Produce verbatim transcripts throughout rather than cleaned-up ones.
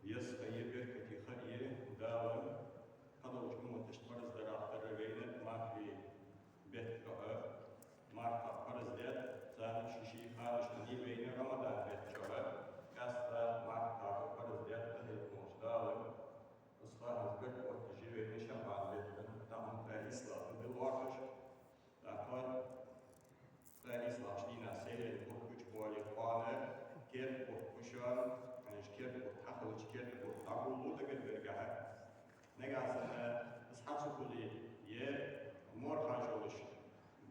Еза ха я, беркате ха я Дала кхыдолча умматашта парз дарах тара вайна мархий бетта чу а, марха парз даьд, царна ший-ший ханашка нийя вайна Рамадан бетта чу а, къаьстта марха парз даьд, къахетам болча Дала. Из ха хӀанз беркате оттаде вайна ШаӀбан бетта, тахан ткъаь ийс ла да лоархӀаш. ТӀаккха ткъаь ийс лахача дийнахьа селен бутт гучабоале кхоана, керда бутт гуш, хӀанз керда бутт хьахилча, керда бутт дӀагуллу дагадергахьа. Нагахьа санна из хьа ца хуле, е морхаш йолаш,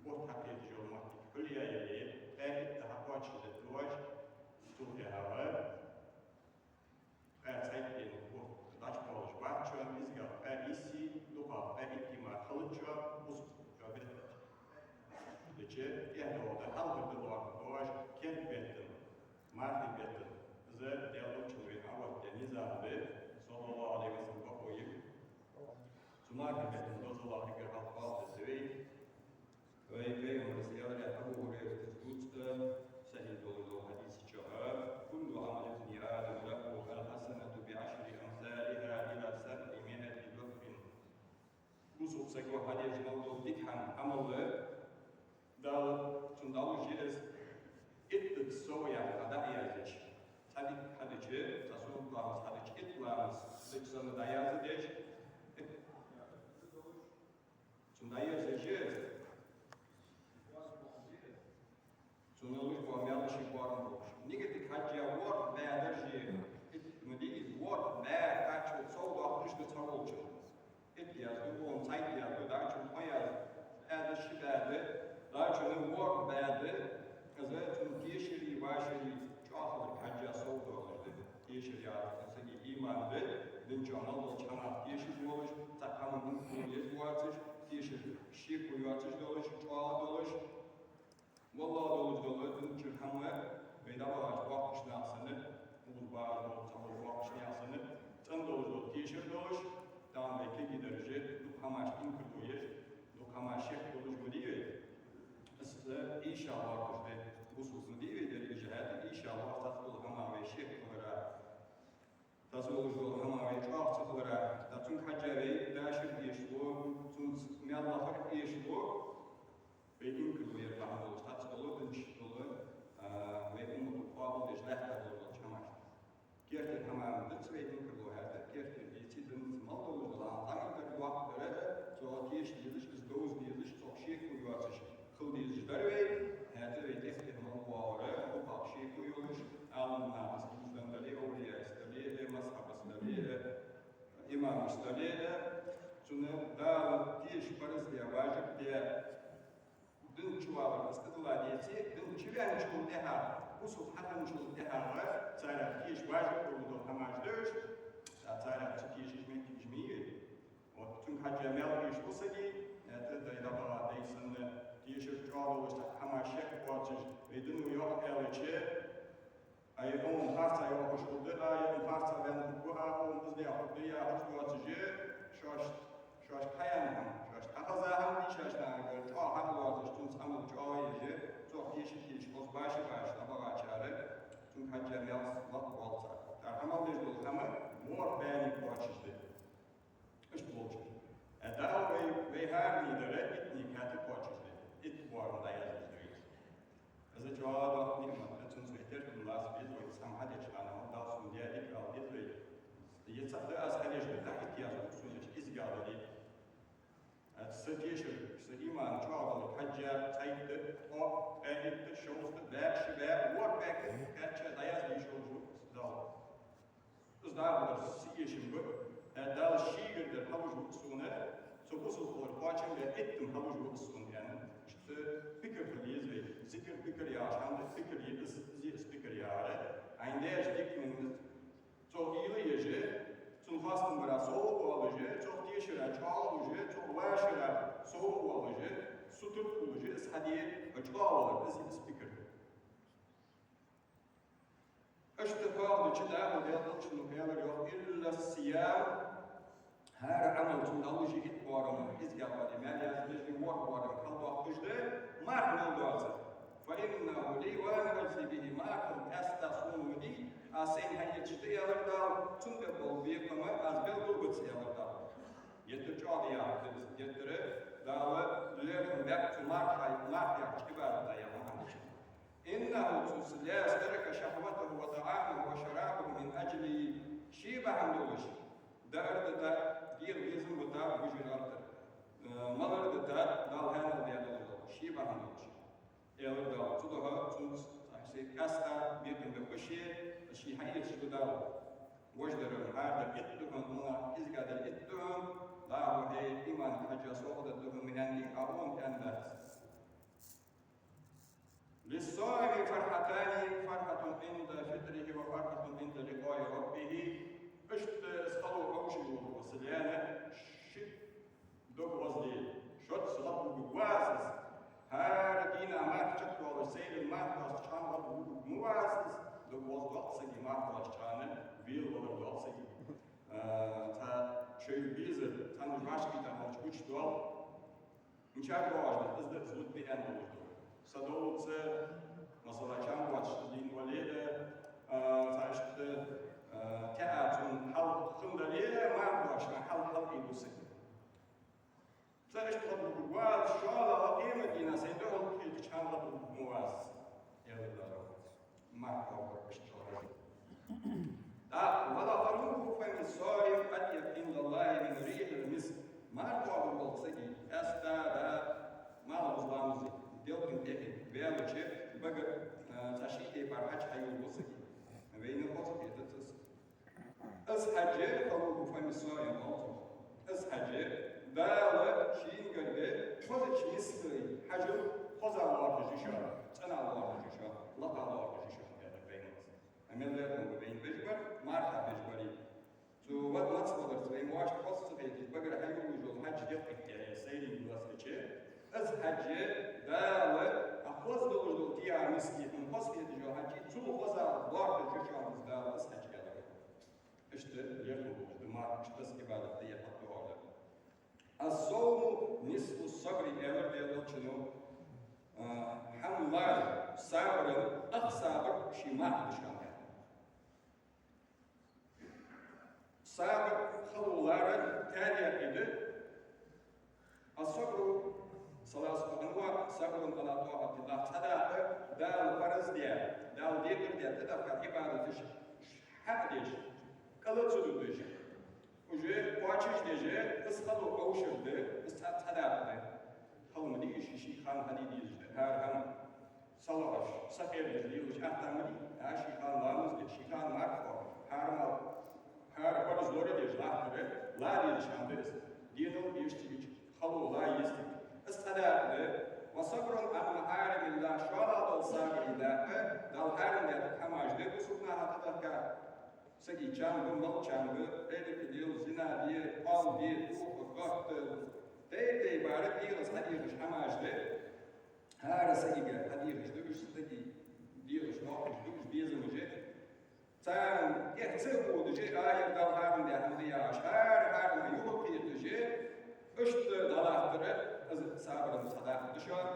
бутт хьакхеташ йола моттиг хьулъяь яле, ткъаь итт хьакхоачашде деза, цул тӀехьагӀа ткъаь цхьайттен бутт дӀачубоалаш бац шоана, иззал ткъаь ийсий, дукхагӀа ткъаь иттий мара хилац шоана, бусалба бетта. Дича тӀехьа доагӀа да хьалхара да лоархӀаргда оаш керда бетта, мархий бетта. Из Даьла лучун вайна Ӏооттадаь низам да, саллаллахӀу Ӏалайхи ва саллам бакъо йир. Цу мархий бетта дозалах эггара хьалха хьоахадергда вай. Вай Пайхамара аьлар, Абу ХӀурайрас дувцаш, сахьихь долаш дола хьадис чу: «كل عمل ابن آدم له الحسنة بعشر أمثالها إلى سبعمائة ضعف». Бусалба саго хьадеш мел дола дика хӀама, Ӏамал, Дала цунна дӀалуш я из, иттаза сов яхаш дӀа а яздеш. Цхьа дика хьадича, цхьа суннат ламаз хьадича, итт ламаз дика санна дӀаяздеш. Цунна дӀаерзаеш я из. Цунна луш бола маьл ший корам болаш. Нигатага хьежжа ворхӀ бӀаь дарже, итт ма дий из, ворхӀ бӀаь кхаччалца сов доаккхаш да цхьаволчун. Итт язду, укхун цхьайтта язду, дӀачун тхо язду. БӀаь да, ши бӀаь да, дӀачун ворхӀ бӀаь да, из цун тешари, вӀашари чӀоагӀа хиларга хьежжа сов доалаш да. Тешар яхар цун сага иман да, дин чу мел долча хӀамах тешаш волаш, цхьаккха хӀаман инкарло езаш воацаш, тешар шеко йоацаш долаш, чӀоагӀа долаш. ВаллахӀи, долаш дола дин чура хӀама вай дӀабахача боккхийча наха санна, укхаза багӀаш бола цхьабола боккхийча наха санна, цӀена долаш дола тешар долаш, тахан вай кегий дарже, дукха хӀамашта инкарло еш, дукха хӀамашта шек долаш ма дий вай. Из ийша лоархӀаш да, бусалба ма дий вай деррига а, хӀаьта ийша лоархӀаш дола хӀама вай шек хилара. Дозалуш дола хӀама вай чӀоагӀа ца хилара, да цунга хьежжа вай дашар эшалу, цунца маьл лахар эшалу, вай инкарло яр бахьан долаш, цхьацца дола, дин чу дола, а, вай уммато къоабалдеш лаьтта долаш долча хӀамашта. Керттера хӀама дац вай инкарло, хӀаьта керттера деций, динца мел долаш дола хӀама, къамаьл дар, доккха дар, цо теша дезаш, из довза дезаш, цох шеко йоацаш хила дезаш дар вай, хӀаьта вай тӀехьа-тӀехьа мел воагӀар, дукхагӀа шеко йолаш, Ӏаламнаха из бузам дале, овлияс дале, э, мазхӀабас дале, э, имамас дале, э, цунна Дала тешаш парз даь, важиб даь, дин чу валар из тӀадилла деце, дин чу ваьнначул тӀехьагӀа, бусалба хьахинначул тӀехьагӀа, царех теша важиб хургдола хӀамаш да уж, царех ца тешаш меттигаш ма йий. Вот цунга хьежжа маьл эшалу сага, хӀаьта дай дӀабаха дай санна, тешар чӀоагӀа долаш, цхьаккха хӀамашта шек боацаш, вай дино йоах аьлча, ай, укхунна харцахьа йоахаш хургда, ай, укхунна харцахьа ваьнна хургва, ай, укхунна из даь хургда яхаш доацаш, шоашта, шоашта хьаяьнна хӀама, шоашта хьахеза хӀама дий, шоашта нагахьа чӀоагӀа хьалоацаш, цунца Ӏамал чӀоагӀа еш, цох теша а тешаш, хоза башха а башаш дӀабахачар, цунга хьежжа маьл лакха воал цар. Цар Ӏамал деш дола хӀама ворхӀ бӀаьннега кхоачашде. Иштта волча. Э, Дала вай, вай хӀаране дар иттанега хӀаьта кхоачашде. Итт боарам дӀаяздеш да вайна. Из чӀоагӀа доккха ниӀмат да, цунца вай теркам лаца беза вай, цхьа хӀама хьадеча хана, Дала сона даь дика ала деза вай. Е цхьаккха да аз хьадеш дар, дӀа итт язду сона, еш иззал дале. Э, са тешар, са иман чӀоагӀа даларга хьежжа, цхьайтта, ткъо, ткъаь итт, шовзткъа, бӀаь, ши бӀаь, ворхӀ бӀаь кхаьча дӀаязде йиш йолаш ва Дала. Из дагӀа дар са эшам ба, э, Дала шийгара дар хьалуш ва сона, цу бусалба хилар кхоачам бе иттам хьалуш ва сона, аьнна. Иштта пикр хила еза вай. Зикр, пикр яхаш хӀама да, пикр я из, из я из пикр яхар. Ӏайна деш дика хӀама да из. Цох уйла еш, цун хоастам бара сов а оалаш, цох тешара чӀоагӀо луш, цох вӀашагӀа сов а оалаш, сутара хулаш, из хьаде, чӀоагӀо валар, из я из пикр. Иштта тоха дича, Дала, Даьла Элчано аьлар йоах: «إلا الصيام». ХӀара Ӏамал цунна дӀалуш я итт боарам, иззал дале, маьл язде деза, ворхӀ боарам кхалдоаккхаш да, марха мел доацар. «فإنه لي وأنا أجزي به», марха къаьстта сона ма дий, Аз сайна хьаэцаш да, аьлар Дала, цунна тӀа бола бекхам аз белгалбац, аьлар Дала. Геттара чӀоагӀа да яхар да из, геттара Дала лерхӀам баьб цу марха, марха яхача Ӏибадата яхача. إنه, цу лаьса, ترك شهوته وطعامه وشرابه من أجلي, ший бахьан долаш, даар дита, дегӀа безам бита, вижар артар, э, малар дита, Дала хьаьнал даь долаш, ший бахьан долаш. Аьлар Дала, цудухьа цунца цхьа ший къаьста бекхам беш, ший хьаэцаш да Дала. Вож дар хӀара дар итт да хьона, муна кӀезига дар итт да хьона, дӀахо хьай иман хьежжа сога дар да хьона, мин хьанди а он хьан дац. للصائم فرحتان، فرحة عند فطره وفرحة عند لقاء ربه. Иштта из хало хьовшаш волча сага ши дог гӀоздий, шозза гӀадвугаргвац из. ХӀара дийнахьа марха чакхвоалаш, сайранна марха доастача хана гӀадвугаргвац из. Дог гӀоздоал сага марха доастача хана, велавалар доал сага. А, цхьа шоай безам, цхьан вӀашагӀкхетар хилча гучадоал. Мичара доагӀаш да, из да из лутт беан долаш да. Са довлаца, масала, чам боацаш дийна вале а, а, цхьа иштта, а, таьӀа цун хьал хинна дале а, марха доастача хана хьал хьалкхийду сага. Цхьа иштта гӀадвугаргвац, шоллагӀа къематдийнахьа сай духьал кхетача хана гӀадвугаргвац, аьлар Дала. Марха кхоабар иштта чӀоагӀа. ТӀаккха: ولخلوف فم الصائم أطيب عند الله من ريح المسك. Марха кхоабаш волча сага къаьста, да, малхбуза ламаз де, делкъа тӀехьа ваьлча, багара, а, цхьа ший тайпара хьаж хьайоалаю сага. Вайна хоза хетац из. Из хьаж, خلوف فم الصائم, оал цох. Из хьаж Дала шийна гарга хозача миска хьажол хоза лоархӀаш я шоана, цӀена лоархӀаш я шоана, лакха лоархӀаш я шоана, аьлар Пайхамара. Амма лерхӀам ба вайна беш бар, марха беш барий. Цу вад маца валарца вайна вӀашта хоза ца хеташ, багара хьайоалаш йола хьаж делкъа тӀехьа, сайранна лазача, из хьаж Дала, а, хоза долаш дола тӀехьа миска хьона хоза хеташ йола хьаж, цул хоза лоархӀаш я шоана из Дала, из хьаж, аьлар. Иштта лерхӀам болаш да марха, иштта из Ӏибадат да, е хьатӀадоагӀар да. الصوم نصف الصبر, аьлар Даьла Элчано, а, хӀама лар, сабарал ах сабар ший марха да шоана. Сабар, хало лар таьрякъи да. الصبر ثلاثة أنواع: صبر على طاعة الله. Цхьа дакъа Дала параз даь, Дала декхар даь, тӀадахка Ӏибадаташ хьа а деш, кӀал а ца дуташ, уже кхоачаш деш, из хало хьовшар да, из цхьа, цхьа дакъа да. Хало ма дий из, ший хана хьаде дезаш да. ХӀара хӀама салахаш, сакъердаш лелаш атта ма дий, а ший хана ламаз де, ший хана марха кхоа, хӀара мал, хӀара параз лорадеш латтар, ла дезаш хӀама да из. Денал беш цига хало ла еза. Из цхьа дакъа да. وصبر عن محارم الله, шоллагӀа дола сабар да, Дала хьарам даь хӀамаш да, бусалба наха тӀадахка. Сага чам ба, мала чам ба, къайле кхы дел, зина де, къоал де, тоха, котта, тайп-тайпара дегӀаца хьадехаш хӀамаш да. ХӀара сагага хьадехаш да уж, сага дегӀаца доаккхаш да уж безамаш. Царна тӀехьа ца а бодаш, а, ер Дала хьарам даь хӀама да яхаш, хӀара хьарама юхакхеташ, иштта дӀалаттар, из сабарал цхьа дакъа да шоана.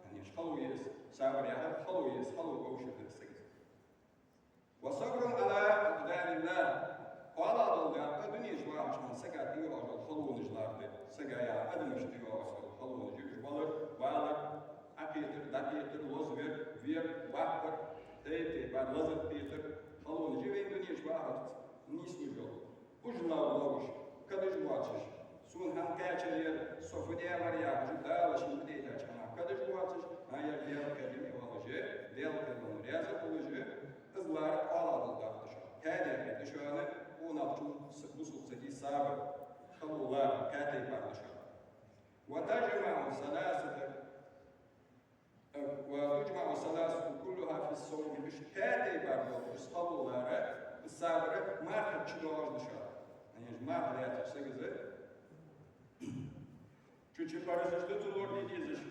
Хьанаш хало я из, сабар яхар хало я из, хало хьовшар да из сага. وصبر على أقدار الله. КхоалагӀа дола дакъа дунен чу вахача хана сага тӀайоагӀаш йола халонаш лар да. Сага яха адамашта тӀайоагӀаш йола халонаш, уж валар, валар, Ӏокхетар, дӀакхетар, лозавар, вер, ваккхар, тайп-тайпара лазар, кхетар, халонаш я вайна дунен чу вахарца нийслуш йола. Уж ловш, кадаш воацаш, сона хӀама кхаьчар ер, со фу даьлар яхаш, Дала шийна тӀадайтача хӀамах кадаш воацаш, а, ер Даьла кхеле оалаш, Даьла кхелах раьза а хулаш, из лар кхоалагӀа дола дакъа да шоана. ХӀара дакъа да шоана, къонахчун, бусалба сага сабар, хало лар, кхаь тайпара да шоана. وتجمع ثلاثة وتجمع الثلاثة كلها في الصوم. Уж кхаь тайпара дола, уж хало лар, уж сабар мархача чу доагӀаш да шоана. Хьанаш марха лаьцача сага из чу-чу паразаш да цо лораде дезаш,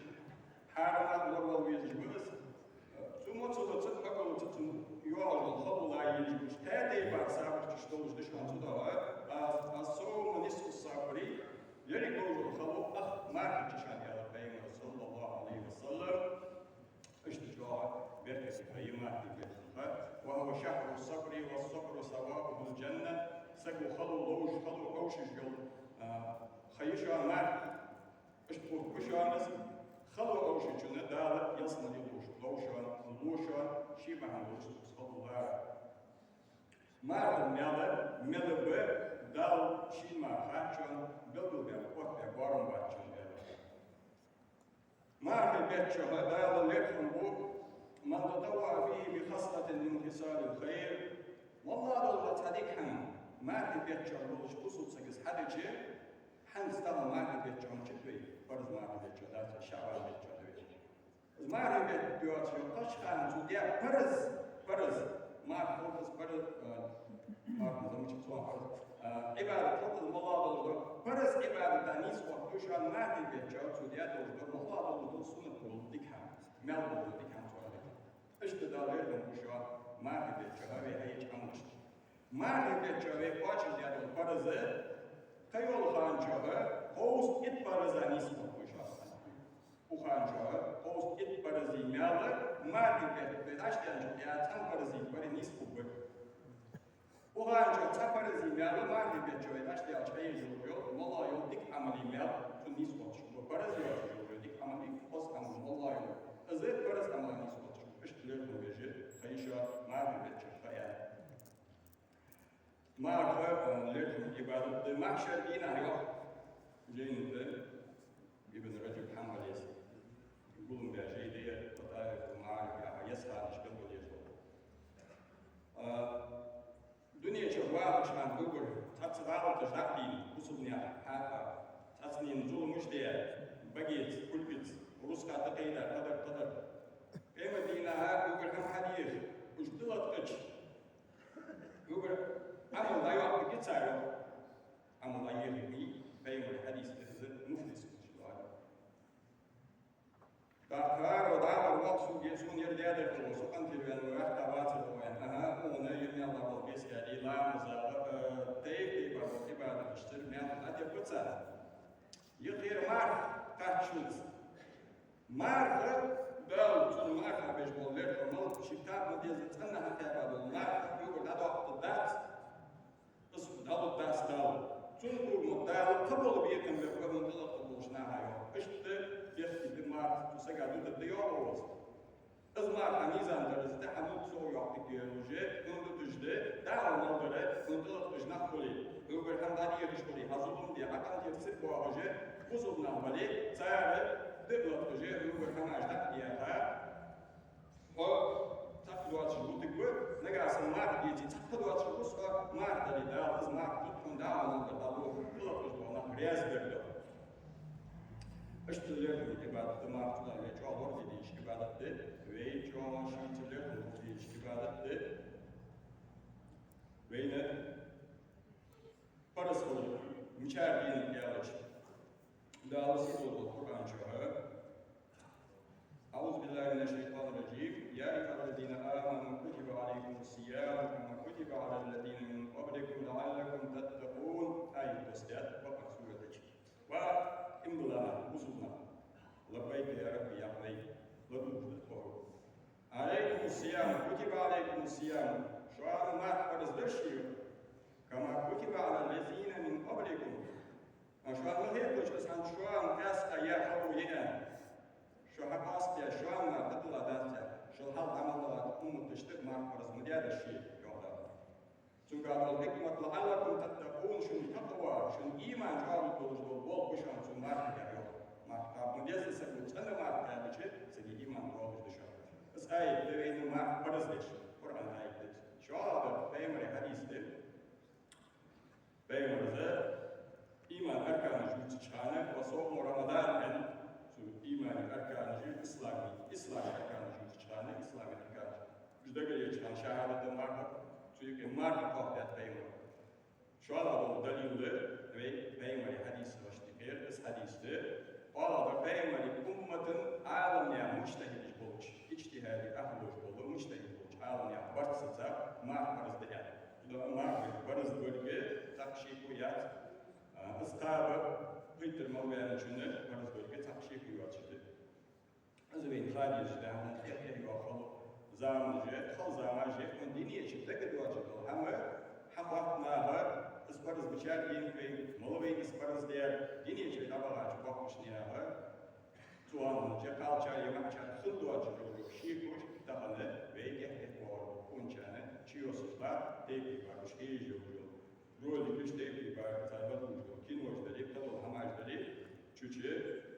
хьарамах лоравала везаш ва из. Цу моцалаца, хьакъалаца цунна йоагӀаш дола хало ла езаш ва уж. Кхаь тайпара сабар чу долаш да шоана цудухьа. الصوم نصف الصبر. Еррига долаш дола хало ах мархача чу шоана, аьлар Пайхамара, صلى الله عليه وسلم. Иштта чӀоагӀа беркате хьа я мархий бетта ха. وهو شهر الصبر والصبر ثوابه الجنة. Саго хало ловш, хало хьовшаш йола, а, ха я шоана мархий. Иштта гӀулакх ба шоана из, хало хьовшачунна Дала ялсмале луш, лов шоана, лу шоана, ший бахьан долаш цунца хало лара. Мархий маьл, мел ба, Дала шийна мара хаьттачоа белгалдаьр, оттабаь боарам баьчоа маьл. Мархий бетта чу Дала лерхӀам бу: من تطوع فيه بخصلة من خصال الخير. МоллагӀа дола цхьа дика хӀама мархий бетта чу болаш бусалба саго хьадича, хӀанз тахан мархий бетта чу хӀама чу вай, парз мархий бетта чу дац, шаӀбан бетта чу да вай. Из мархий бетта йоацаш йола кхыча хана цо даь парз, парз, марха хилар парз, а, марха замуча цо парз, а, Ӏибадат хилар парз, моллагӀа долаш дола парз Ӏибадата нийсхо оттаду шоана мархий бетта чу цо даь долаш дола, моллагӀа долаш дола суннат бола дика хӀама, маьл бола дика хӀама цо хьадича. Иштта Дала лерхӀам бу шоана мархий бетта чу вай хьаеча Ӏамалашта. Мархий бетта чу вай кхоачашдаь дола парз, кхыйола хана чу кховзткъа итт парза нийсхо оттаду шоана. Укх хана чу кховзткъа итт парзий маьл мархий бетта вай дӀачудаьнначул тӀехьа цхьан парзий парз нийсхо бу. Укх хана чу цхьа парзий маьл мархий бетта чу вай дӀачудаьлча хьаеш йола, моллагӀа йола дика Ӏамалий маьл цунна нийсхо отташ хул. Парз йоацаш йола дика Ӏамалий, хоза Ӏамал, моллагӀа йола, из парз Ӏамал нийсхо отташ хул. Иштта лерхӀам беш я ха я шоана мархий бетта чу ха я. Марха, э, лерхӀам Ӏибадат да, махьшар дийнахьа йоах Зайнуда ибн Раджаб Хьанбалис. Гулам беш я из, Латаифул Маариф яха, есханаш белгалъеш дола. А, дунен чу вахача хана угар цхьацца гӀалаташ дӀабийна, бусалба наьха хьакъехьа, цхьаццанена зуламаш даь, багеца, кулгаца, рузкъа дӀакхийда, кхыдар, кхыдар. Къемата дийнахьа угар хӀама хьадеха, уж тӀалаткъача, угар Ӏамал дӀайоаккхаргья цар, йоах. Ӏамал дӀаехаргья, Пайхамара хьадис да из, муфлис хулаш вар. ТӀаккха хӀара дӀахо воккха саг, сона ер даьдар тхо, со къинтӀера ваьнна ва, ваьхка вацар тхо, аьнна. Аха, хьона ер маьл дӀабала беза, аьле, ламаза, э, тайп-тайпара Ӏибадаташ, цар маьл дӀадехка цар. Юххера марха кхаччалца. Марха, Дала цунна марха беш бола лерхӀам, ший кхаба ма деззара цӀенна хьакхаьба дола марха, угар дӀадоаккхаргдац, из дӀалургдац Дала. Цунна угар Дала кхы бола бекхам бергба хьона тӀалаткъа болча наха, йоах. Иштта бехке да марха, цу сага дутаргда, йоах, из. Из марха мизан-дараза тӀа хьа мутт сов йоаккхаргья уже, хьона дуташ да, Дала мел дар, хьона тӀалаткъаш нах хуле, угар хӀама дӀадехаш хуле, хьа зулам де, хьа къинтӀера цӀи боагӀаш, бусалба нах бале, цар дӀалаткъаш, угар хӀамаш дӀа а яьха, хьо цхьаккха доацаш вутаргва, нагахьа санна марха деце, цхьаккха доацаш вус хьо, марха дале, Дала из марха дут хьона, Дала мел дар дӀалу, тӀалаткъаш бола нах раьза бергда. Иштта лерхӀам Ӏибадат да марха, вай чӀоагӀа лорадеш Ӏибадат да, вай чӀоагӀа шийца лерхӀам лорадеш Ӏибадат да. Вайна парз хилар мичара дийнахьа аьлча, Дала сийдолча Къуръан чу: أعوذ بالله من الشيطان الرجيم. يا أيها الذين آمنوا كتب عليكم الصيام كما كتب على الذين من قبلكم لعلكم تتقون. Аят доссадаьд Бакъара сурата чу. Ва иман дилла нах, бусалба нах, لبيك يا رب, яхай, ладувгӀаш да тхо хьога. عليكم الصيام, كتب عليكم الصيام, шоана марха парз дар ше, كما كتب على الذين من قبلكم. А шоана ма хеталаш, из хӀанз шоана къаьстта яь хало я аьнна. Шо хьакъоастаяь, шоана мара дӀадилла дац аьнна. Шул хьалха дӀа мел доагӀача умматашта марха парз ма даьдар ше, йоах Дала. Цунгахьа дола хьикмат: لعلكم تتقون, шун такъва, шун иман чӀоагӀа долаш дола болх ба шоана цу мархагахьа, йоах. Марха кхаба ма деззара саго, цӀена марха кхаьбача, сага иман доагӀаш да шоана. Из аят да вайна марха парз деш, Къуръан аят да из. ШоллагӀдар Пайхамара хьадис да. Пайхамара иман арканаш ювцача хана, وصوم رمضان аьнна, цу имана арканаш, ислама, ислама арканаш ювцача хана, ислама арканаш. Уж дагалоацача хана шахӀадат да, марха, цу юкъе марха кхоабаьб Пайхамара. ШоллагӀа дола далил да вай Пайхамара хьадис, вай дийцар из хьадис да. КхоалагӀдар Пайхамара уммата Ӏаламнаьха мужтахӀидаш болча, иджтихӀада ахӀлаш бола мужтахӀид болча Ӏаламнаьха барт сацаб марха парз да аьнна. Марха парз долга цхьаккха шеко яц. А, из кхаба пайхамар мел ваьнначунна парз долга цхьаккха шеко йоацаш да. Из вайна ха дезаш да, хӀана аьлча, тӀехьа йола хало, Заманаш, хала заманаш, вайна дунен чу дагадоацаш дола хӀама, хьахоатт наха, из парз бичар дин вайна, мала вайна из парз даьр, дунен чу дӀабахача боккхийча наьха, цу хана чакхалчар е маӀачар хила доацаш дола шекош, тахан вай тӀехьа-тӀехьа боагӀаргбола къонахчарна чуйоссаш ба, тайп-тайпара уж хьежаш йола роликаш, тайп-тайпара цар бакъдолаш дола кинош дале, кхыдола хӀамаш дале, цу чу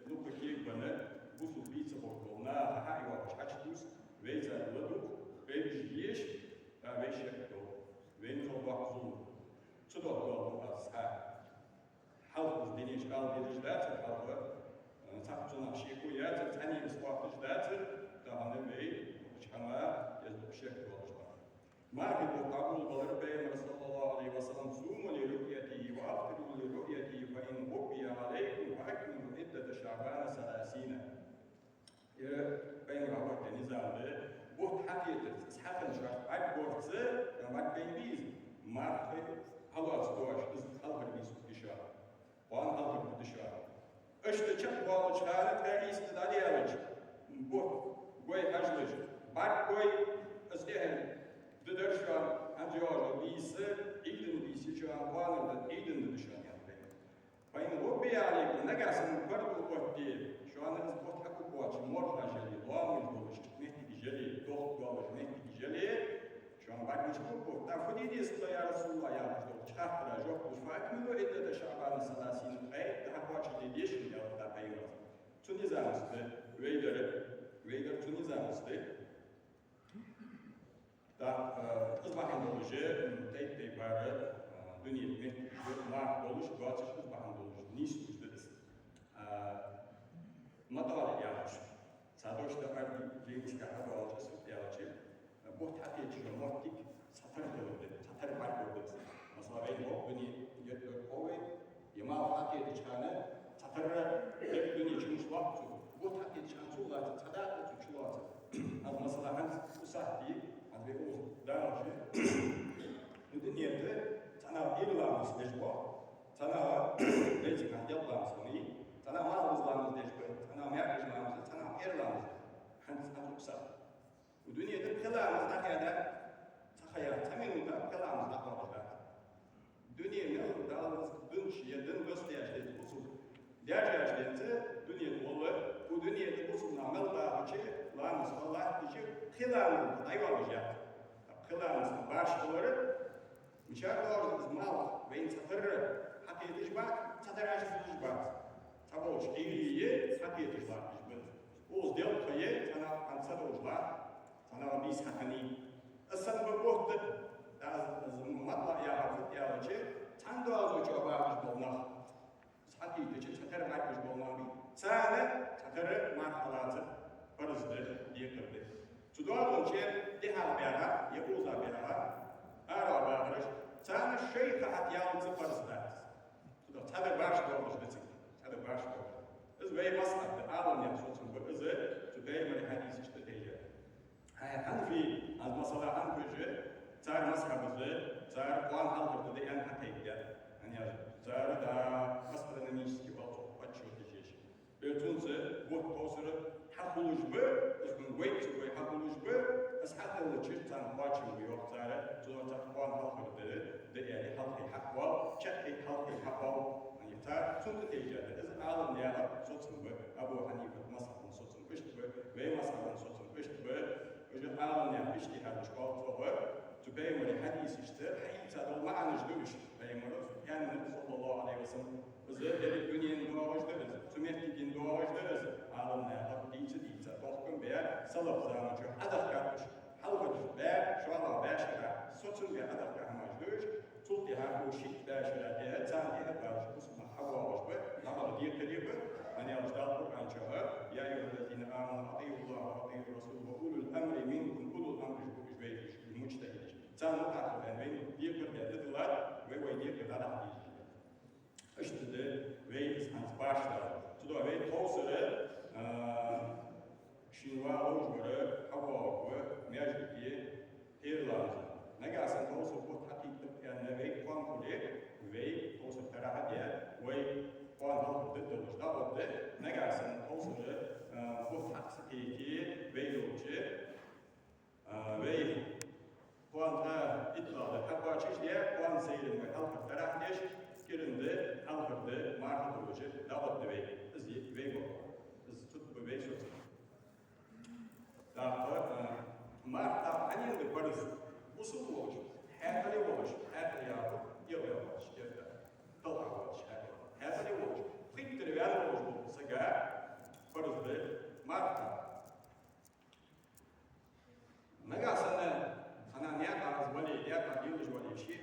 дукха кегабенна, бусалба бийца болаш бола наха хьайоагӀаш хьачудувс, вай царна ладувгӀа, вай уж деш, тӀаккха вай шек дола, вайна чӀоагӀа доккха зулам. Цудухьа доагӀа аз хьа. Хьалха из дунен чу ала дезаш дацар, хьалха, э, цхьаккха цунах шеко яцар, цхьанне из хоатташ дацар, тахан вай, укх хӀамах, из шек долаш дар. Мархий бутт дӀаболабалар Пайхамара, صلى الله عليه وسلم, صوموا لرؤيته وأفطروا لرؤيته فإن غبي عليكم فأكملوا عدة شعبان ثلاثين. Ер Пайхамара хьабаьхка низам да, бутт хьакхетарца, из хьахинна шоашта бӀаргагорца, бӀаргагойн беза, марха хьалоаца доацаш, из хьалхара бийса хургда шоана. Кхоана хьалхара хургда шоана. Иштта чакхбоалача хана тӀа ийста дӀадаьлча, бутт гой хьажалаш, бӀаргагой, из тӀехьа ди дар шоана, хӀанз йоагӀаш йола бийса, Ӏийда бийса я шоана, кхоана ди, Ӏийда ди да шоана, яхад вай. فإن غبي عليكم, нагахьа санна паргӀато оттаде, шоана из бутт хьакхоачаш, морхаш яле, лоамаш долаш, моттигаш яле, дохк долаш моттигаш яле, шоана бӀаргагуш хургба, тӀаккха фу де деза тхо, я РасулаллахӀ, яхаш долча хаттара жоп луш, فأكملوا عدة شعبان ثلاثين, ткъаь итт ди хьакхоачашде деза шоана, аьлар Пайхамара. Цу низамаца да вай дар, вай дар цу низамаца да. ТӀаккха, э, из бахьан долаш, м, тайп-тайпара, э, дунен моттигаш да, марха долаш, доацаш, из бахьан долаш нийслуш да из. А, мотӀалий яхаш, цхьа дош да Ӏарбий жайнашка хьадоагӀача, из фуд аьлча, бутт хьакхеташ йола моттиг цхьатарра хилар да, цхьатарра бӀаргагур да из. Масала, вайна бокъо дунен геттара кхо вай, е малх хьакхетача хана цхьатарра деррига дунен чу мишта лоац цо, бутт хьакхетача хана цул лаьца цхьа дакъа цу чу лоацар. Аз, масала, хӀанз укх сахьате, хӀанз вай укхаза далаш, укх дунен тӀа цхьа нах ира ламаз деш ба, цхьа нах вайцига хьаделла ламаз хиннай, цхьа нах малхбуза ламаз деш ба, цхьа нах маьркӀажа ламаз да, цхьа нах пхьера ламаз да. ХӀанз, хӀанз укх сахьате. Укх дунен тӀа пхи ламаз дӀахаьда, цхьа ха яц, цхьа минута пхи ламаз дӀакхоачаш дац. Дуне мел даллалца дунча е дин бос деш денз бусалба. Деш денз дуне тӀа волла, укх дуне тӀа бусалба нах мел бахача, ламаз хила латтача, пхи ламаз дӀайоалаш яц. Пхи ламаз башха хилар, мичара доагӀаш да из малх, вайна цхьатарра хьакхеташ бац, цхьатарра аш дузаш бац. Цхьаболча Ӏуйре хьакхеташ латташ ба из. Укхаза делкъа е, цхьа нах хӀанз ца долаш латт, цхьа нах бийса хьахиннай. Из санна ба бутт, аз, аз мотӀалий яхар фуд аьлча, цхьан доазон чу бахаш бола нах, цхьа кхийтача, цхьатарра бӀаргагуш бола нах ба, царна цхьатарра марха хьалаца парз да, декхар да. Цу доазон чу дехьа баьгӀа, е укхаза баьгӀа, ара бахараш, царна шоай ха хьатӀаяллалца парз дац. Цудухьа цхьа ди башха доагӀаш да цига, цхьа ди башха доагӀаш да. Из вай мазхӀаб да, Ӏаламнаьха соцам ба из, цу Пайхамара хьадисашта тӀа тайжа. Хьа-, хьанафий, аз масала хьанафий, цар мазхӀаб из, цар кхоана хьалхара ди да аьнна хьатӀаийцад. ХӀана аьлча цар да астрономически валцо подсчёт деш. Э, цунца бутт тховсара хьахулаш ба, из хӀама вайца вай хьахулаш ба, из хьахилча царна кхоачам ба йоах цар, цудухьа цар кхоана хьалхара ди да аьле, хьалхе хьаоал, чаккхе хьалхе хьаоал. Яъни цар цунна тӀа тайжа да. Из Ӏаламнаьха соцам ба, Абу Хьанифата мазхӀаба соцам иштта ба, вай мазхӀаба соцам иштта ба, уж Ӏаламнаьха иштта хьарбаш кхоалцо ба, цу Пайхамара хьадисашца хьаийца дола маӀанаш да уж. Пайхамара аьннад, صلى الله عليه وسلم, из деррига дунен доагӀаш да из, цу моттигашка доагӀаш да из. Ӏаламнаьха дийца-дийца, тохкам баь, салаф заман чу Ӏодехкад уж. Хьалхарча бӀаь, шоллагӀа бӀаь шера соцам баь Ӏодехка хӀамаш да уж. Цул тӀехьагӀа шийтта бӀаь шера тӀа царна тӀехьа баьраш бусалба нах хьабоагӀаш ба, дӀабаха декхарий ба. ХӀана аьлча Дала Къуръан чу: يا أيها الذين آمنوا أطيعوا الله وأطيعوا الرسول وأولي الأمر منكم, улул амраш ба уж вай, уж муджтахӀидаш. Царна мутӀахьа хила вайна декхар де деза, вай вай декхар дӀадахьа дезаш да. Иштта да вай из хӀанз башха дар. Цудухьа вай тховсара, а, шийна ваха ловш вар хьавоагӀаргва маьждиге пхьера ламаза. Нагахьа санна тховсара бутт хьакхийттаб аьнна вай кхоана хуле, вай тховсара тарахьа де, вай кхоана хьалхара ди долаш дӀагӀоргда. Нагахьа санна тховсара, а, бутт хьакха ца кхийте вай йолча, а, Вай кхоана тӀа иттлагӀа ди хьакхоачашде, кхоана сайранна вай хьалхара тарахь деш, кӀиранна ди, хьалхара ди марха долаш дӀагӀоргда вай. Из я вай бокъо. Из цу тӀа ба вай соцам. ТӀаккха, э, марха тӀаккха хьанна да парз? Бусалба волаш, хьаькъале волаш, хьаькъале яхар, эгӀаваьнна волаш, кертера талхьа волаш, хьаькъале. Хьаькъале волаш, пхийттара ваьнна волаш вола сага парз да марха. Нагахьа санна, хӀана, наькъа из вале, наькъа лелаш вале, ше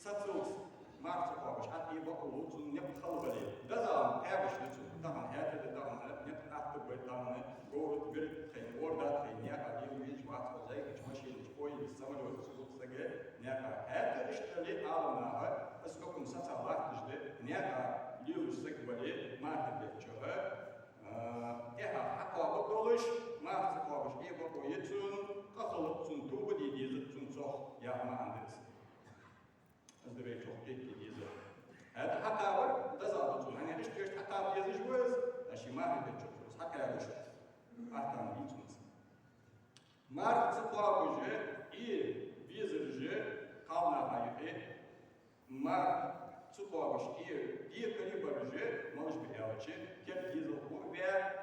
сацалца марха ца кхоабаш, хьатӀабакъалу, цун никъ хала бале, дозал кхаьбаш да цун, тахан хьаькъал да, тахан никъ атта ба, тахан говр тӀа вир тхайна, орда тхайна, наькъа лела везаш вац, хоза яхача машинаш, поезд, самолёт, цу сага наькъа хьаькъал. Иштта дале, Ӏаламнаха из хьукам сацалуш латташ да, наькъа лелаш саг вале, марха бетта чу, а, тӀехьа хьакхоабаш долаш, марха ца кхоабаш, э, бокъо я цун, къахалургда цун, тоба де дезаргда цун цох, яха маӀан да из. Из да вай чӀоагӀа кхетаде дезар. ХӀаьта хьакхабар дозал да цун, хӀана аьлча иштта хьакхаба дезаш ва из, а ше марха бетта чу хьакхабаш, ахтам дий цунца. Марха ца кхоабаш, э, безараш кхалнаха юкъе, марха ца кхоабаш, э, декхарий бараш, малаш ба аьлча, керда дезалхо ваь,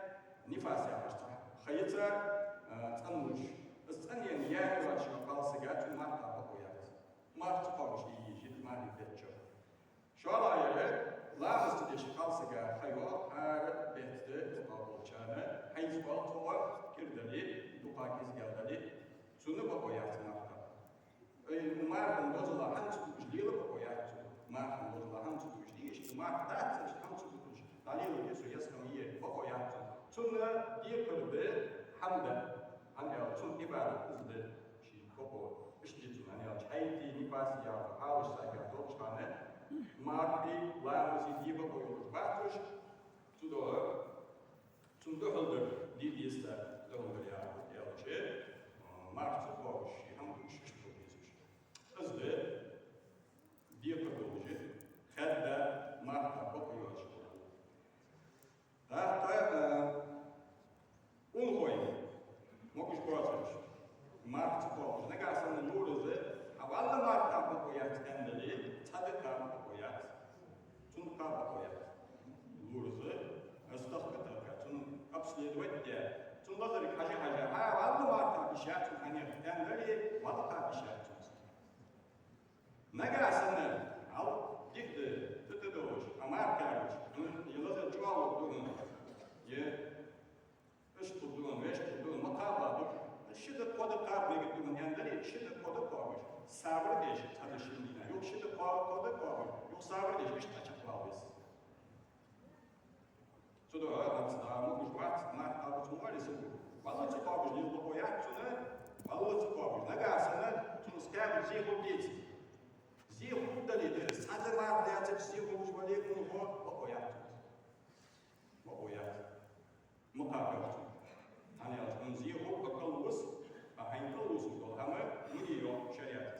нифас яхаш цхьа ха я цар, а, цӀенлуш. Из цӀенъенна яьнна йоацача кхалсага цун марха бокъо яц. Марха ца кхоабаш, э, еза из марха бетта чу. ШоллагӀа яр, ламаз ца деш кхалсага ха йоагӀа, хӀара бетта бокъо болчарна, хьайза оал цох, кӀира дале, дукха кӀезигагӀа дале, цунна бокъо яц марха. Ай, мархан дозал хӀанз ца дуаш лела бокъо яц цун. Мархан дозал хӀанз ца дуаш, иштта марха дац, иштта хӀанз ца дуаш, дӀалеладе со, еза хӀама я, бокъо яц цун. Цунна декхар да хӀама да, хӀана аьлча цун Ӏибадат из да, ший бокъо. Иштта да цун, хӀана аьлча хьайзеи нифасеи яха хьалаш сага долча хана, мархеи ламазеи де бокъо йолаш бац уж, цудухьа цунна духьалдар де деза цар, духьалдар яхар да аьлча, а, марха ца кхоабаш, ший хӀама дуаш, иштта хила дезаш. Из да декхар долаш, хадда марха бокъо йоацаш хилар. ТӀаккха, а, унахой, могаш боацараш, марха ца кхоабаш, нагахьа санна лоархӀаш, хьаваллалца марха бокъо яц аьнна дале, цхьа ди кхаба бокъо яц. Цун кхаба бокъо яц. ЛоархӀаш, аз тахкатарка, цун обследовать де, цун лазарга хьажа-хьажа, хьаваллалца марха кхаба йиш яц цун, хьанех аьнна дале, валлалца кхаба йиш яц цун. Нагахьа санна, хьал дика да, тӀа-тӀа долаш, хьа марха кхаьбача, хьона е лазар чӀоагӀа лургда хьона, е иштта хургда хьона, вешта хургда хьона, ма кхаба дукха. Ши ди, кхо ди кхаба мегаргда хьона аьнна дале, ши ди, кхо ди кхоабаш, сабар деш, цхьа ди, шин дийнахьа, юха ши ди, кхо-, кхо ди кхоабаш, юха сабар деш, иштта дӀачакхвала веза. Цудухьа хӀанз дӀа могаш вац, марха кхаба ца воале саго. Валлалца кхоабаш лела бокъо яц цунна, валлалца кхоабаш. Нагахьа санна цунна из кхаьбача зе хургдеций? Зе хургдале, цхьа ди марха лаьцача зе хургдолаш вале, унахо, бокъо яц цунца. Бокъо яц. Ма кхаба цунна. ХӀана аьлча хьона зе хургба кхаллуш, а хьайна кхаллуш дола хӀама ма де йоах шариӀато.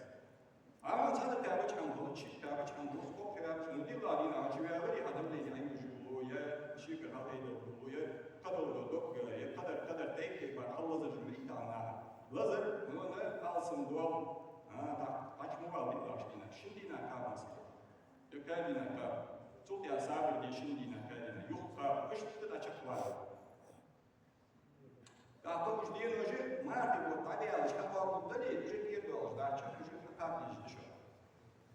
Амма цхьа ди кхаьбача хӀама хул, ши ди кхаьбача хӀама хул, кхо ди кхаьбача хӀама хул, дилла дийнахьа чу ваьлча, хьа давлени хьайна южу лу, е шекар хьалхьайдалургда лу, е кхыдола дог, е кхыдар, кхыдар тайп-тайпара хала лазараш ма дий тахан наха. Лазар, хьона алсам дола, а, тӀаккха кхача ма вала диълагӀча дийнахьа, шин дийнахьа кхаба ма саг. Е кхаь дийнахьа кхаба. Цул тӀехьа сабар де, шин дийнахьа, кхаь дийнахьа, юха кхаба, иштта дӀачакхвала. ТӀаккха уж денош мархий бутт дӀадаьлча хьакхоабалургдале, уж тӀера доалаш дац, уж хьакхаба дезаш да шоана.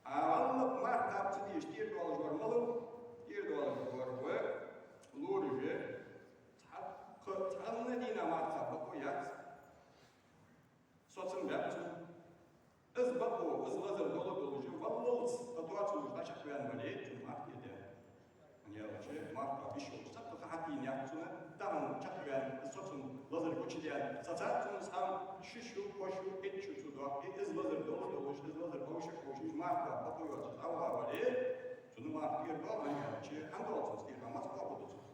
А валлалца марха кхаба ца дезаш тӀера доалаш вар малав? ТӀера доалаш вар ва лоархӀаш, цхьа-, кхы цхьанне дийнахьа марха кхаба бокъо яц. Соцам баьб цун. Из бокъо, из лазар дола долаш, валлалца тӀатоцалуш дӀачакхваьнна вале, цунна марха тӀера даьннад. ХӀана аьлча марха кхаба йиш йолаш цхьаккха ха хьатӀаеннаяц цунна, тахан чакхваьнна, из соцам, лазар гучадаьнна сецадац цунна, цхьа шу, кхо шу, итт шу цу доккхе, из лазар дола долаш, из лазар ховша ховшаш, марха кхаба бокъо йоацаш дӀаваха вале, цунна марха тӀера доал, хӀана аьлча хӀана доал цунца тӀера, маца кхоабалургда цунца?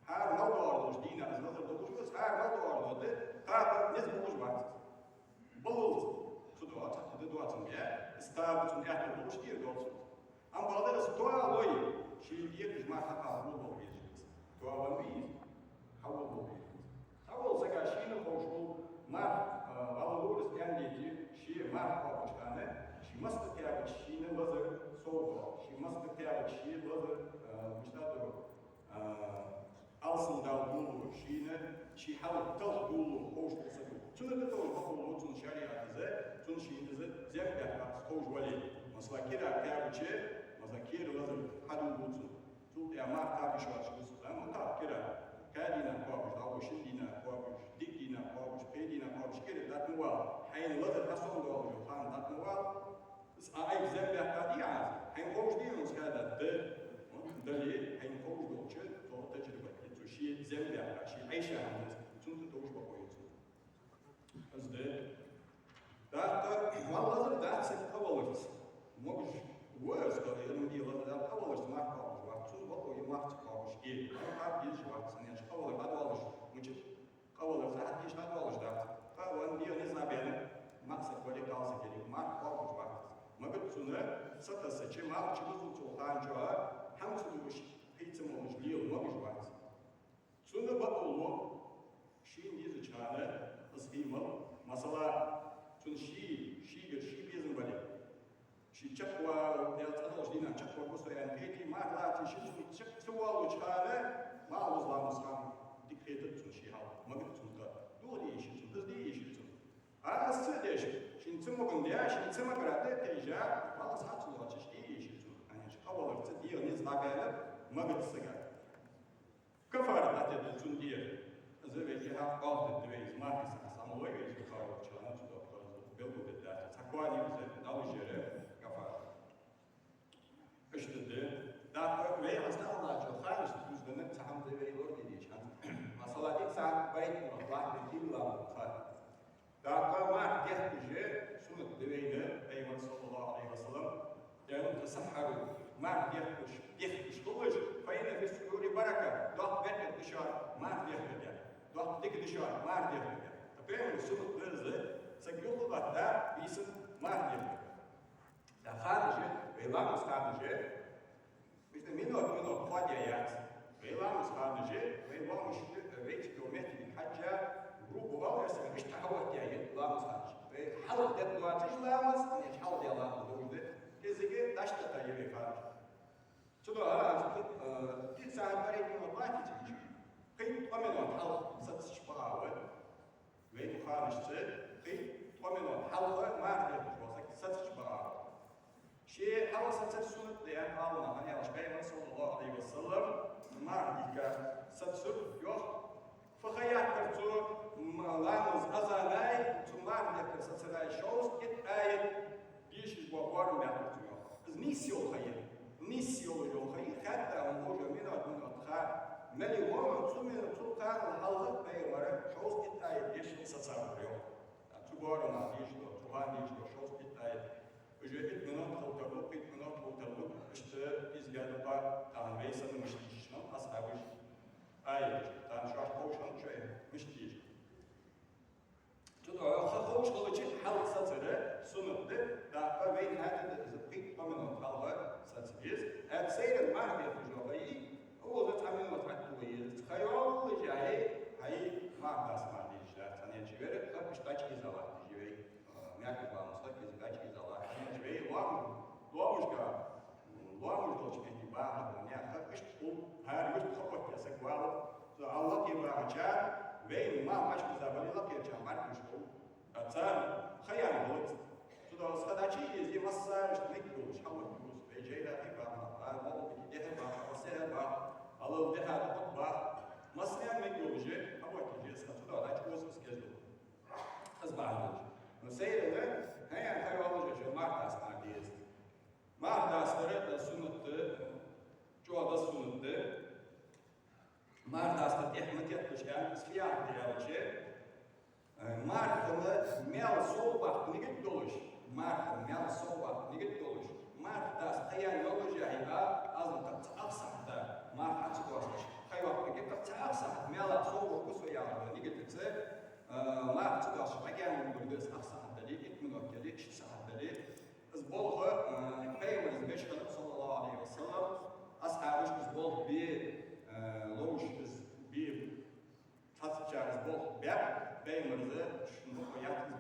ХӀара мел доагӀаш долча дийнахьа из лазар долаш ва из, хӀара мел доагӀаш дола ди кхаба низ болаш вац из. Баллалца, цудухьа цхьаккха ди доацандаь, из кхаба цунна аьттув болаш тӀера доал цунна. Амма бакъда из тоалой, ший декхараш марха кхаба болх бе безаш ва из. Тоавенна вий из? Хьавола болх бе безаш ва из. Цхьавола сага шийна ховш бола марха, а, валлалурас кӀаьнк дийти, ший марха кхоабача хана, ший массакъа кхаьбача шийна лазар совгӀа, ший массакъа кхаьбача ший лазар, а, мишта ду, а, алсам дала дуллу шийна, ший хьалха талха дуллу ховш кхо са ду. Цунна тӀа товш бакъо лу цун шариӀатаца, цун шийна из зем баьккха ховш вале. Масала, кира кхаьбача, масала, кира лазар хьадуллу цун. Цул тӀехьа марха кхаба йиш йоацаш гуш, а, ма кхаба кира. Кхаь дийнахьа кхоабаш, дӀахо шин дийнахьа кхоабаш, диъ дийнахьа кхоабаш, пхе дийнахьа кхоабаш, кира дӀатӀа ма вала. Хьайна лазар хьасомадоалаш йола ха дӀатӀа ма вала. Из Ӏа Ӏайха зем баьккха дий Ӏа из? Хьайна ховш дий из хадад? Да. Дале, хьайна ховш долча, цо таджриба дир, цо ший зем баьккха, ший Ӏайша хӀама да из, цунна тӀа товш бакъо я цун. Из да. ТӀаккха валлалур дац саг къаваларца. Могаш ва из, къа-, ер ма дий, лазар дац, къаваларца марха кхоабаш вац, цунна бакъо я марха ца кхоабаш. Э, марха кхаба дезаш вац, цхьанне чу къавалар хьадоалаш, мича къавалар цхьа хьатӀа дезаш хьадоалаш дац. Кхы ван дегӀа низ дӀабаьнна, маӀа саг вале, кхалсаг яле, марха кхоабаш вац. Магац цунна сатасача, малх чубузача хана чу, хӀама ца дуаш, хий ца молаш лела могаш вац. Цунна бакъо лу, шийна дезача хана из хий мала, масала, цун ший, шийгара ший безам бале, ший чакхвала, Даьла цӀагӀа долча дийнахьа чакхваргва со аьнна хете, марха лаьце ший цун чакх ца воаллача хана, малх буза ламаз ха дика хетац цунна ший хьал, магац цунна кхы. Духьа де йиш я цунна, из де йиш я цунна. А, из ца деш, шийна ца могаш да, шийна ца магара да тайжа, малх хьа ца лоацаш де йиш я цунна. ХӀана аьлча къаваларца дегӀа низ дӀабаьннаб магац сага. Каффарат дӀатетт цунна дегӀа. Из вай тӀехьа кхоачашдергда вай, из марха саг хьасомалой вай, из каффарат чу хана цу доп хаза белгалдергдац. Цхьа кхоане из дӀалуш яр каффарат. Иштта да. ТӀаккха вай хьастагӀа лачо ханаш дузгана цхьа хӀама да вай лоргдеш хӀанз. Масала, дика сахьат байтал лахьа кхийла ламаз ха. ТӀаккха марха дехкаш суннат да вайна, Пайхамара, саллаллахӀу Ӏалайхи ва саллам, «أن تسحروا», марха дехкаш, дехкаш хулаш, «فإن في السحور بركة», доккха беркат да шоана марха дехкар да, доккха дика да шоана марха дехкар да. Тха Пайхамара суннат да из, саг юхалаттар бийсан марха дехкар. ТӀаккха ханаш, вай ламаз ханаш, Иштта минот, минот хоадаь яц. Вай ламаз ханаш, вай ламаз ш-, вай цига метте хьежжа, грубо оал, иштта хьахьоттаяь я ламаз ханаш. Вай хьалха деш доацаш ламаз, хьалха деш ламаз долаш да. Кхы цига дӀачудахьа я вай ханаш. Цудухьа аз, э, дика сахьат бархӀ минот латтача, кхы ткъо минот хьалха сацаш багӀа ва. Вай укх ханашца кхы ткъо минот хьалха марха дехкаш вола саг сацаш багӀа ва. Ше хьалха сацар суннат да аьнна Ӏаламнаха, хӀана аьлча Пайхамара, саллаллахӀу Ӏалайхи ва саллам, марха дийхка сацар, йоах. Фу ха яьккхар цо, м-, ламаз азанаи, цу марха дехкар сацараи шовзткъа итт аят дешаш бола боарам баьккхар цо, йоах. Из нийсса йола ха я. Нийсса йола йола ха я, хатта хӀама хожа минот, минот ха мел я, цу минот, цу ханал хьалха Пайхамара шовзткъа итт аят дешаш сацар, йоах. Цу боарама дешаш дола, цу хана дешаш дола шовзткъа итт аят. Уже итт минот хила тарлу, итт минот хила тарлу, иштта из гаьна кхоа, тахан вай санна мишта дешаш хиннаб асхьабаша аяташ, тахан шоашта ховш хиннад шоай мишта дешаш. Цудухьа ха ховш хилча хьалха сацар суннат да, тӀаккха вайна хьаьта да из, кхы ткъо минот хьалха саца беза. ХӀаьта сайранна марха дехкаш дола ха я, укхаза цхьа минот хьатӀатоха еза. Ха йоаллаш я хьай, хьай марха даста мара дезаш дац, хӀана аьлча вай ха иштта дӀачуиза латташ я вай. Меккага ламаз ха кӀезига дӀачуиза латташ я вай, лоам-, лоамашка, лоамаш долча метте бахар, наьха ха иштта хул, хӀара юрта ха оттаяь саг валар, цу лакхе бахачар, вайна мара Ӏочубуза бале, лакхерчар бӀаргагуш хул. А царна ха яьнна хилац. Цудухьа из ха дӀачуйиза, массане а иштта мегаргдолаш хьаоттаду из. Вай жайна хий баха, а, могӀа дехьа баха, а, сехьа баха, алал дехьа дукха баха. Массане а мегаргдолаш хьаоттаду из ха, цудухьа дӀачуоза из кӀезига. Из бахьан долаш. Но сайранна, хӀа, ха йоаллаш я, шоай марха даста мара деза. Марха дастар, э, суннат да, чӀоагӀа да суннат да. Марха дастар тӀехьа ма тетталаш аьнна, из фу яхар да аьлча, э, мархана маьл совбаккха нигат долаш, мархана маьл совбаккха нигат долаш, марха даста ха яьнна йолаш я хьа, аз ма кхы цхьа ах сахьат марха хьа ца доасташ, ха йоаккхаргья, кхы цхьа ах сахьат маьл совбаргва со яхаш дола нигатаца, э, марха ца доасташ дӀакаьнна хургда из ах сахьат дале, итт минот дале, итт сахьат дале. Из болх, э, Пайхамара из беш хиннаб, саллаллахӀу Ӏалайхи ва саллам, асхьабаша из болх бе, э, ловш из бе, цхьаццачар из болх баьб, Пайхамара из шун бакъо яц из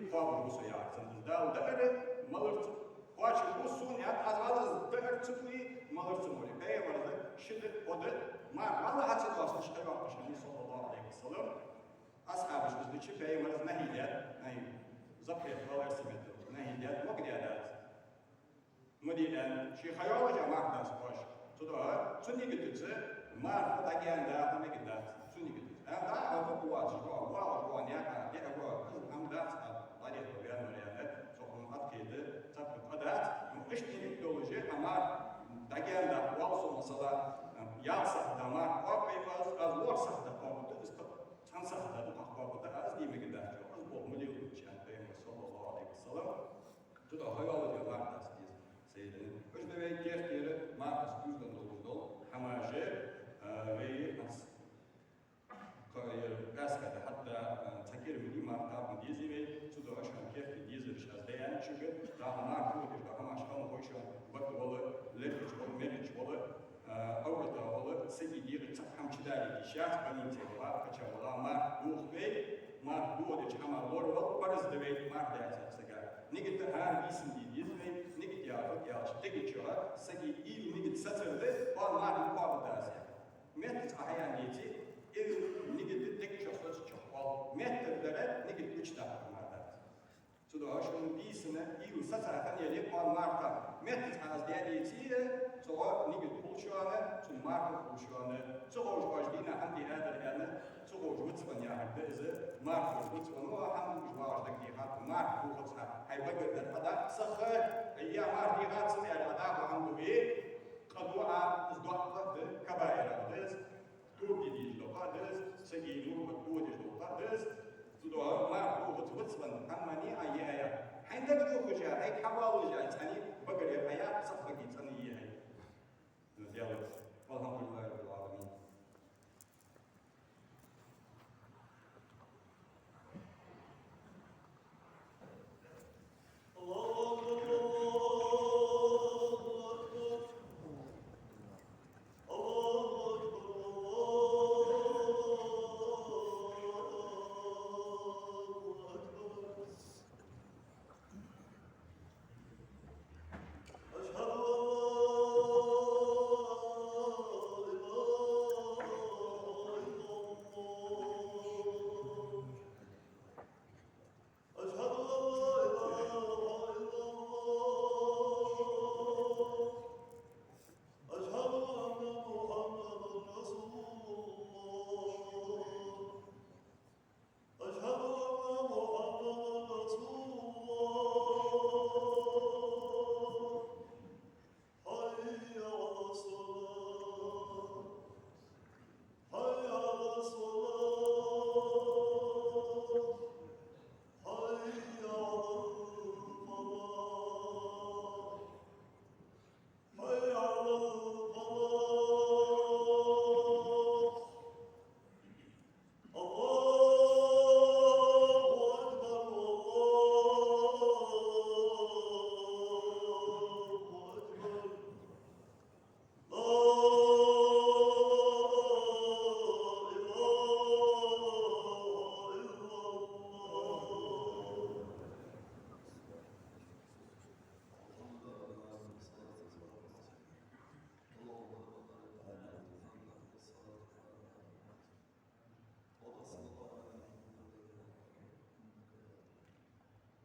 кхоабаш ва со яхар цунна из. Дала даар малар ца кхоачаш ва сона, яхад, аз валаз даар ца дуй, малар ца мури. Пайхамарас ши ди, кхо ди марха валла хьа ца доасташ хьайоаккхаш хиннай, саллаллахӀу Ӏалайхи ва саллам. Асхьабаша из дича, Пайхамарас нахьи даьд, нахьи, запрет, валар ца меттел, нахьи даьд, мага даьдац. Ма де аьнна, ший ха йоаллача марха дац оаш. Цудухьа цу нигатаца марха дӀагаьна даха мегаргдац, цу нигатаца. ТӀаккха дӀа а гӀо, гӀо вацаш гӀо, гӀо а гӀо, наькъа диа гӀо, из хӀама дац, а, дӀадехка ваьннавар аьнна, цу хӀама Ӏаткхийда цхьаккха къа дац. Ну, иштта нигат долаш а марха дӀагаьна даха вал со, масала, ялх сахьата марха кхоаб аз, аз ворхӀ сахьата кхоабаргда, из цхьан сахьата дукхагӀа кхоабаргда аз, де мегаргдац, из болх ма леладелча, аьннад Пайхамара, саллаллахӀу Ӏалайхи ва саллам. Цудухьа ха йоаллача марха дац деза, сайранна. Уж да вай керттера мархас дувзаденна долаш дола хӀамаш, а, вай хӀанз кхы ер пӀаьраска да хьатта, а, цхьа кӀира ма дий марха кхаба ма дезий вай, цудухьа шоана керттера дезараш аз да аьннад шуга, дӀахо марха дувхаш дола хӀамаш хӀама хой шоана, бакъ вола, лергача вола, мергача вола, а, Ӏоврата вола сага дегӀа цхьаккха хӀама чудалийта йиш яц, больнице вала, кхыча вала, марха дувх вай, марха дувхача хӀамах лоравала парз да вай, марха даьча сага. Нигат хӀара бийсан де деза вай, нигат яхар аьлча, дега чу сага уйла, нигат сацар да, кхоана марха кхоабаргда аз яхар. Меттаца Ӏа хьаяьнна деце, из нигат дега чу соцача хана, меттадар дар, нигат гучадаккхар мара дац. Цудухьа шоана бийсан уйла саца хинна яле кхоана марха, меттаца Ӏа из даь деце, цу нигат хул шоана, цу марха хул шоана. Ца ховш оаш дийнахьа хӀама дий адар аьнна, ца ховш вицвенна яхар да из, марха ховш вицвенна, ну, хӀама дувцаш вагӀаш дагадехад, марха дувхац хьа, хьай багара дар хьадаккха сиха, е марха дехац аьнна, аьлча, хӀама дувц, къа ду Ӏа, из доккха къа да, кабаирах да из. Турде дезаш дола къа да из, сага нурбат додеш дола къа да из. Цудухьа марха дувхац вицвенна хӀама ма йий Ӏа яь. Хьайна дагадоагӀаш а, хьайга хьавоалаш а, цӀена багара яь, саг баге цӀена яь. Ну, делац. والحمد لله رب العالمين. الله أكبر، الله أكبر. الله أكبر، الله أكبر. أشهد أن لا إله إلا الله. أشهد أن لا إله إلا الله. أشهد أن محمدا رسول الله. أشهد أن محمدا رسول الله. حي على الصلاة. حي على الصلاة. حي على الفلاح. حي على الفلاح. الله أكبر، الله أكبر. لا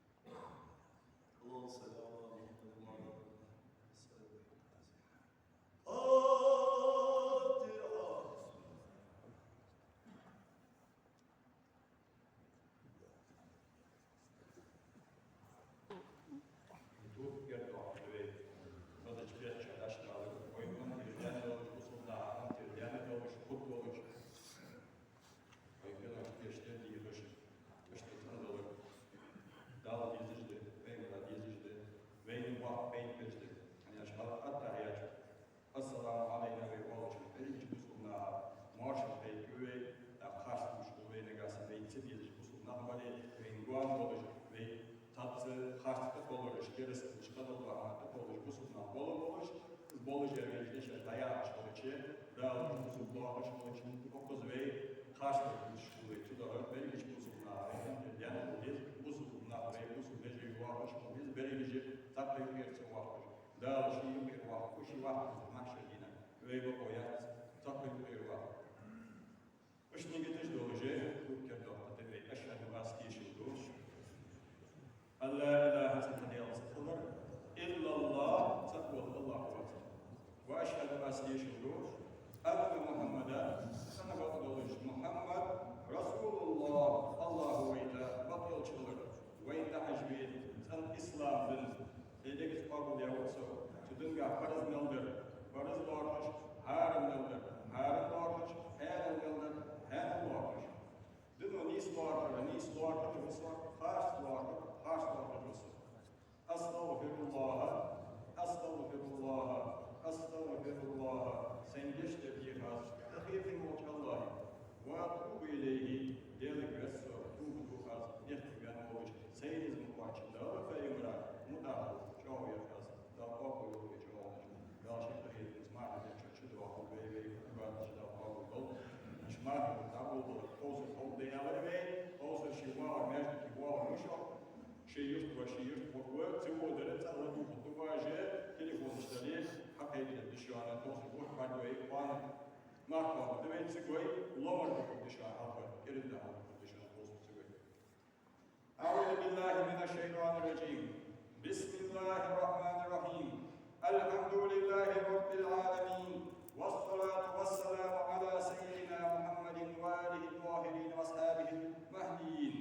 إله إلا الله. اللهم صل على محمد وعلى آل محمد. الفاتحة. Ютуб герга вахтаве, мазача бетта дӀачудалар, вай хӀама тӀера даьнна долаш, бусалба наха хӀама тӀера даьнна долаш, хургдолаш. Вай хӀама тӀера дехаш, иштта цӀена долаш. Дала дезаш да, Пайхамара дезаш да, вайна боккха пайда беш да. ХӀана аьлча хьалха аттахьият чу: السلام علينا, вай оалача, берригача бусалба наха моаршал хилда вай, тӀаккха харц хӀамаш хул вайна, нагахьа санна вайна ца дезаш бусалба нах бале, вайна гоама болаш, вай цхьацца харц тӀакхоллараш, керасталаш, къа дала дола хӀама тӀакхоллараш бусалба нах бола болаш, из болаш а вай дешаш дӀаяхьаш хилча, Дала уж бусалба доаккхаш хилча, укхаза вай харц хӀамаш хул вай. Цудухьа берригача бусалба наха вай хӀама тӀера даьнна хила деза, бусалба нах вай юкъера ца воаккхаш, Дала ший юкъера ваккха, ший вахтанца махьшар дийнахьа вай бокъо яц цхьаккха юкъера ваха. Иштта нигаташ долаш, укх кердахка тӀа вай: أشهد, аз тешал ду, أن لا إله, цхьаккха Даьла ца хилар, إلا الله, цаӀ вола АллахӀ ва. وأشهد, аз тешал ду, أن محمدا, цӀена бакъдолаш Мухьаммад, رسول الله, АллахӀа вайта бакъ элча хилар, вайна тӀахьажа вена цӀена ислам дин, Ӏа дега къоабал даь ва со, цу динагахьа параз мел дар параз лоархӀаш, хьарам мел дар хьарам лоархӀаш, хьаьнал мел дар хьаьнал лоархӀаш. Дино нийса лоархӀар нийса лоархӀаш ва со, харц лоархӀар харц лоархӀаш ва со. أستغفر الله، أستغفر الله، أستغفر الله. Сайна гешт дар дех аз къахетаме волча АллахӀага. وأتوب إليه, Даьлага веза со, тоба ду аз, дехка ваьнна волаш, сай низ ма кхоачча, Дала, Пайхамара мутӀахьа чӀоагӀа вех аз, Дала къоабал йолба чӀоагӀонаш. Дала ший къахетамца мархий бетта чу доахалда вай, вай Ӏибадаташ Дала къоабал долда. Уж мархий бутт дӀаболабалар, тховсара ховргда аьлар вай, тховсара ше воагӀар маьждиге воагӀар мишта, ший юрта ва, ший юрта ва, ца водар цӀагӀа ладувгӀаргда вай, телефонаш дале, хьакхайкадергда шоана, тховсара бутт бӀаргагой кхоана. Марха кхоабаргда вай цигой, ломар духургда шоана хьалха, кӀиранди хьалха духургда шоана тховсара цигой. أعوذ بالله من الشيطان الرجيم. بسم الله الرحمن الرحيم. الحمد لله رب العالمين، والصلاة والسلام على سيدنا محمد وآله الطاهرين وأصحابه المهديين.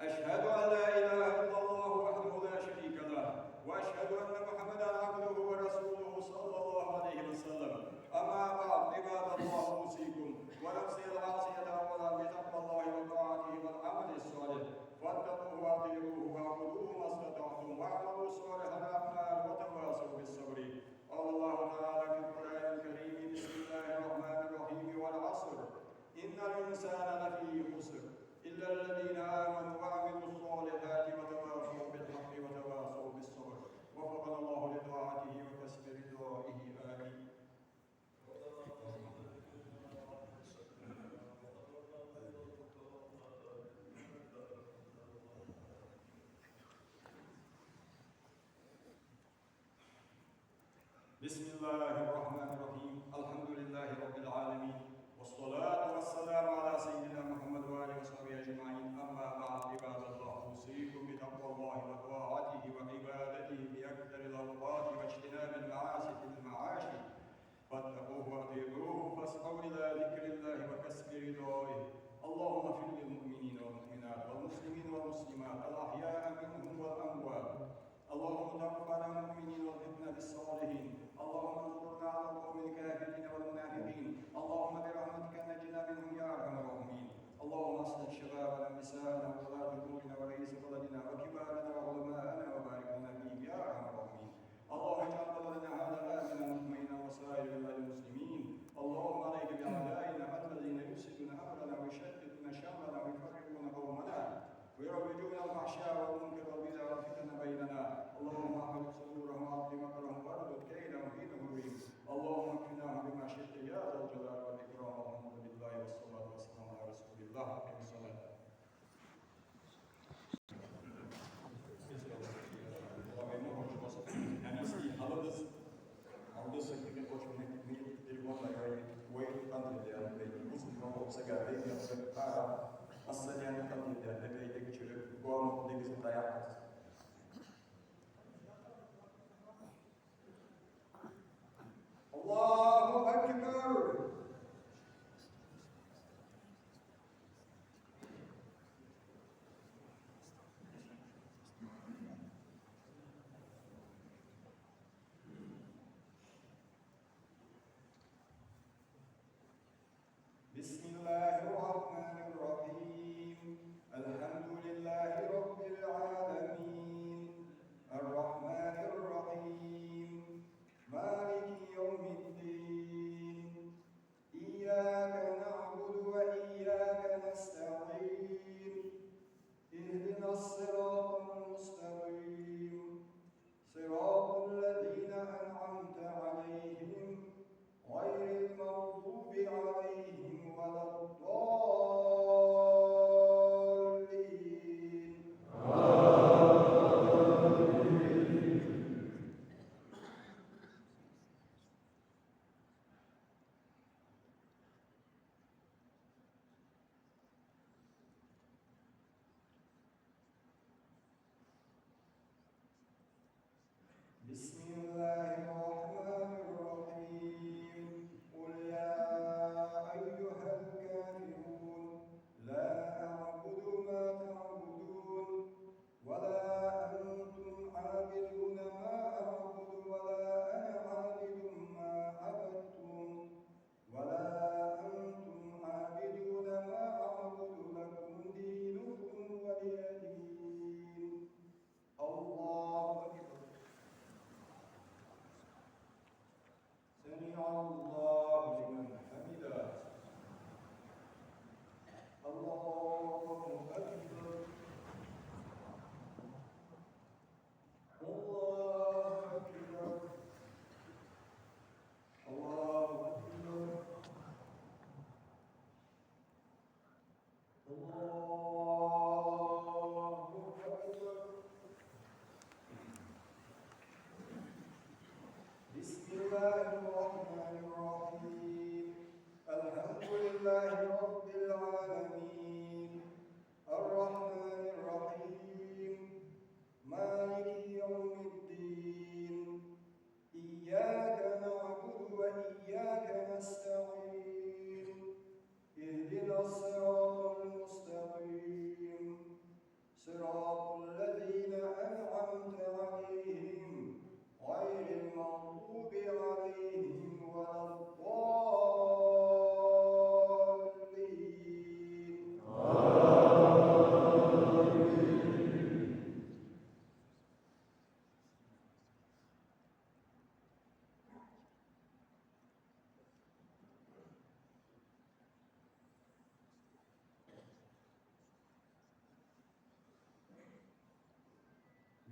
أشهد أن لا إله إلا الله وحده لا شريك له، وأشهد أن محمدا عبده ورسوله صلى الله عليه وسلم. أما بعد، عباد الله، أوصيكم ونفسي العاصية أولا بتقوى الله وطاعته والعمل الصالح، فاتقوه وأطيعوه واعبدوه ما استطعتم واعملوا صالح الأعمال وتواصوا بالصبر. قال الله تعالى في القرآن الكريم: بسم الله الرحمن الرحيم، والعصر، إن الإنسان لفي خسر، إلا الذين آمنوا وعملوا الصالحات وتواصوا بالحق وتواصوا بالصبر. وفقنا الله لطاعته وكسب رضائه. آمين. بسم الله الرحمن الرحيم. الحمد لله رب العالمين. والصلاة والسلام على سيدنا محمد وآله وصحبه أجمعين. أما بعد، عباد الله، أوصيكم بتقوى الله وطاعته وعبادته في أكثر الأوقات واجتناب المعاصي في المعاش. فاتقوه وأطيعوه، فاسعوا إلى ذكر الله وكسب رضائه. اللهم اغفر للمؤمنين والمؤمنات والمسلمين والمسلمات الأحياء منهم والأموات. اللهم توفنا مؤمنين والحقنا بالصالحين. اللهم انصرنا على القوم الكافرين والمنافقين. اللهم برحمتك نجنا منهم يا أرحم الراحمين. اللهم أصلح شبابنا ونساءنا وولاة أمورنا ورئيس بلدنا وكبارنا وعلماءنا وبارك لنا فيهم يا أرحم الراحمين. اللهم اجعل بلدنا هذا آمنا مطمئنا وسائر بلاد المسلمين. اللهم عليك بأعدائنا الذين يفسدون أمرنا ويشتتون شملنا ويفرقون قومنا ويروجون الفحشاء والمنكر والبدع والفتن بيننا. اللهم احرق صدورهم وأبطل مكرهم واردد كيدهم في نحورهم. اللهم اكفناهم بما شئت يا ذا الجلال والإكرام. والحمد لله والصلاة والسلام على رسول الله. أقم الصلاة. الله أكبر.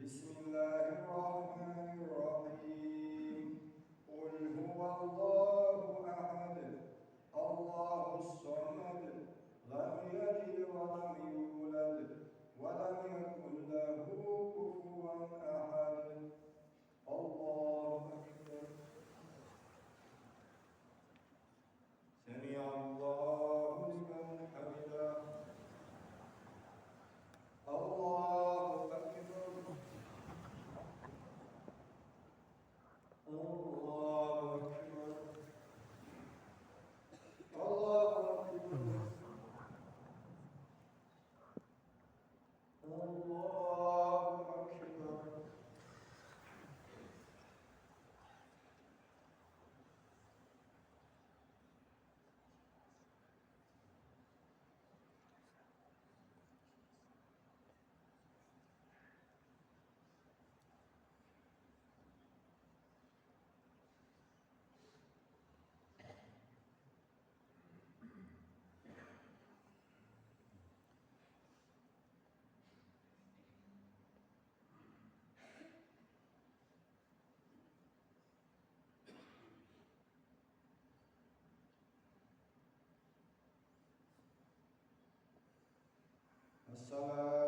بسم الله الرحمن الرحيم. قل هو الله أحد، الله الصمد، لم يلد ولم يولد، ولم يكن له كفوا أحد. الله أكبر. سمع الله لمن حمده. الله أكبر. الله أكبر. الله أكبر. الله أكبر. الصلاة.